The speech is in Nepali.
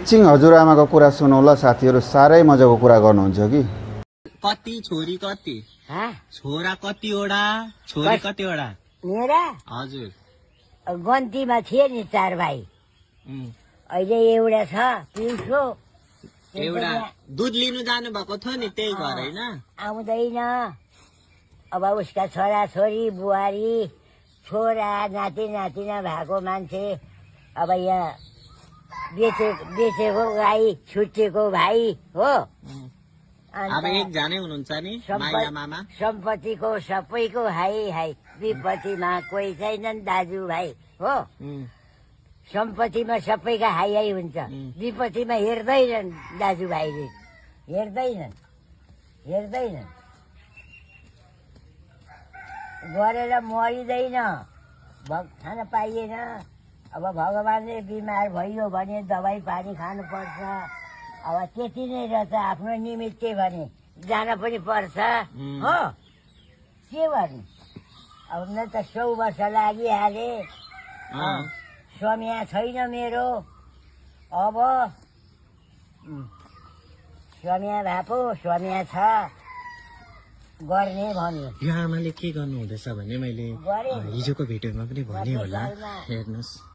एकछिन हजुरआमाको कुरा सुनौ ल साथीहरू, साह्रै मजाको कुरा गर्नुहुन्छ कि। कति छोरी कति हाँ? छोरा कतिवटा छोरी कतिवटा मेरा हजुर गन्तीमा थिए नि 4 भाइ, अहिले एउटा छ पिउँछो। एउटा दुध लिनु जानु भएको थियो नि त्यही घर होइन आउँदैन। अब उसका छोरा छोरी बुहारी छोरा नाति नातिना भएको मान्छे अब यहाँ बेचेको गाई छुटेको भाइ हो। अब एकजनै हुनुहुन्छ नि माइला मामा सम्पत्तिको सबैको हाई हाई, विपत्तिमा कोही छैनन् दाजुभाइ हो। सम्पत्तिमा सबैका हाई हाई हुन्छ, विपत्तिमा हेर्दैनन् दाजुभाइले, हेर्दैनन् गरेर मरिँदैन, खान पाइएन। अब भगवानले बिमार भइयो भने दबाई पानी खानुपर्छ। अब त्यति नै रहेछ, आफ्नो निमित्त भने जान पनि पर्छ हो। के गर्नु, अब न त 100 वर्ष लागिहाले, स्वामिया छैन मेरो। अब स्वामिया भएको स्वामिया छ, गर्ने भन्यो। यो आमाले के गर्नु हुँदैछ भने मैले हिजोको भिडियोमा पनि भने होला, हेर्नुहोस्।